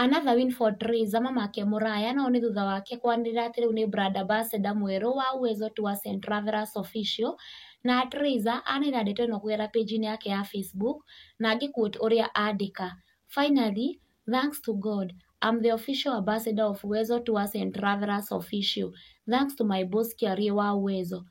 Another win for Triza mamake Mũraya no nĩ thutha wake kwanĩrĩra atĩ rĩu nĩ brand ambassador mwerũ wa Uwezo Tours and Travelers Official. Na Triza anĩrĩra ndeto ĩno kũgerera page-inĩ yake ya Facebook na ngĩ-quote ũrĩa andĩka: "Finally, thanks to God, I'm the official ambassador of Uwezo Tours and Travelers Official. Thanks to my boss Kiarie wa Uwezo.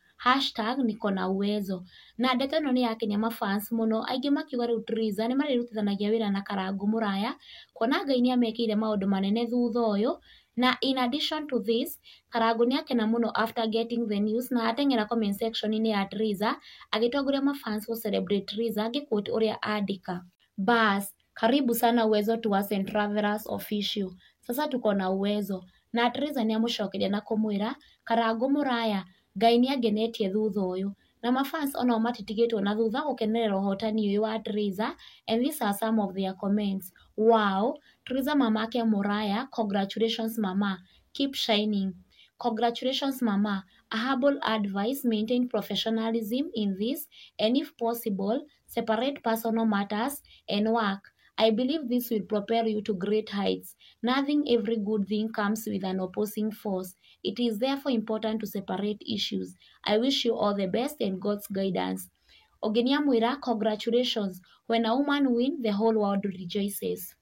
#NikoNaUwezo." Na ndeto ĩno nĩ yakenia mafans mũno, aingĩ makiuga rĩu Triza nĩ marĩrutithanagia wĩra na Karangũ Mũraya kuona Ngai nĩ amekĩire maũndũ manene thutha ũyũ. Na in addition to this, Karangũ nĩ akena mũno after getting the news na ateng'era comment section-inĩ ya Triza agĩtongoria mafans gũ celebrate Triza ngĩ-quote ũrĩa andĩka: "Bas, karibu sana Uwezo Tours and Travelers Official. Sasa tuko na uwezo." Na Triza nĩ amũcokeria na kũmwĩra Karangũ Mũraya Ngai nĩ angenetie thutha ũyũ. Na mafans onao matitigĩtwo na thutha gũkenerera ũhotani ũyũ wa Triza, and these are some of their comments. "Wow, Triza mamake Mũraya, congratulations mama, keep shining. Congratulations mama, a humble advice, maintain professionalism in this and if possible, separate personal matters and work. I believe this will propel you to great heights. Nothing every good thing comes with an opposing force. It is therefore important to separate issues. I wish you all the best and God's guidance." Ũngĩ nĩ amwĩra, "Congratulations, when a woman win, the whole world rejoices."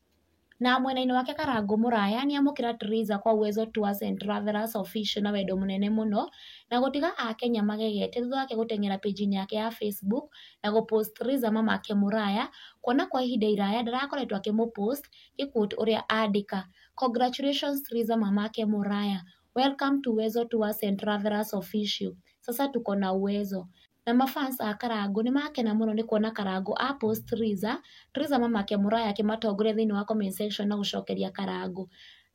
Na mwena-inĩ wake Karangũ Mũraya nĩ amũkĩra Triza kwa Uwezo Tours and Travelers Official na wendo mũnene mũno na gũtiga akenya magegete thutha wake gũteng'era page-inĩ yake ya Facebook na gũpost Triza mamake Mũraya kuona kwa ihinda iraya ndarakoretwo akĩmũpost, gĩ-quote ũrĩa andĩka: "Congratulations Triza mamake Mũraya, welcome to Uwezo Tours and Travelers Official. Sasa tuko na uwezo." Na mafans a Karangũ nĩ makena mũno nĩ kuona Karangũ a post Triza, Triza mamake Mũraya akĩmatongoria thĩinĩ wa comment section na gũcokeria Karangũ: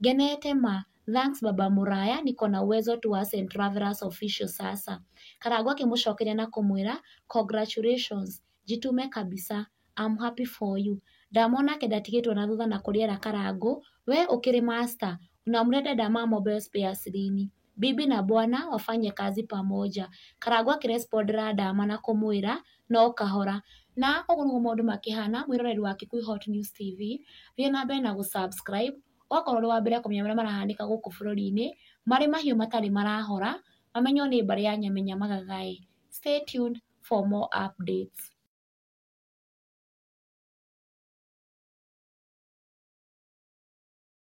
"Ngenete ma, thanks baba Mũraya, niko na Uwezo Tours and Travelers Official sasa." Karangũ akĩmũcokeria na kũmwĩra, "Congratulations, jitume kabisa, I'm happy for you." Ndamo nake ndatigĩtwo na thutha na kũrĩera Karangũ, "We ũkĩrĩ master, unamleta Dama Mobile Spares lini? Bibi na bwana wafanye kazi pamoja." Karangũ akĩrespondera Dama na kũmwĩra no kahora. Na ũguo nĩguo maũndũ makĩhana. Mwĩroreri wa Kikuyu Hot News TV, thiĩ na mbere na gũ-subscribe ũgakorwo ũrĩ wa mbere kũmenya marĩa marahanĩka gũkũ bũrũri-inĩ marĩ mahiũ matarĩ marahora mamenywo nĩ mbarĩ ya Nyamenya Magagaĩ. Stay tuned for more updates.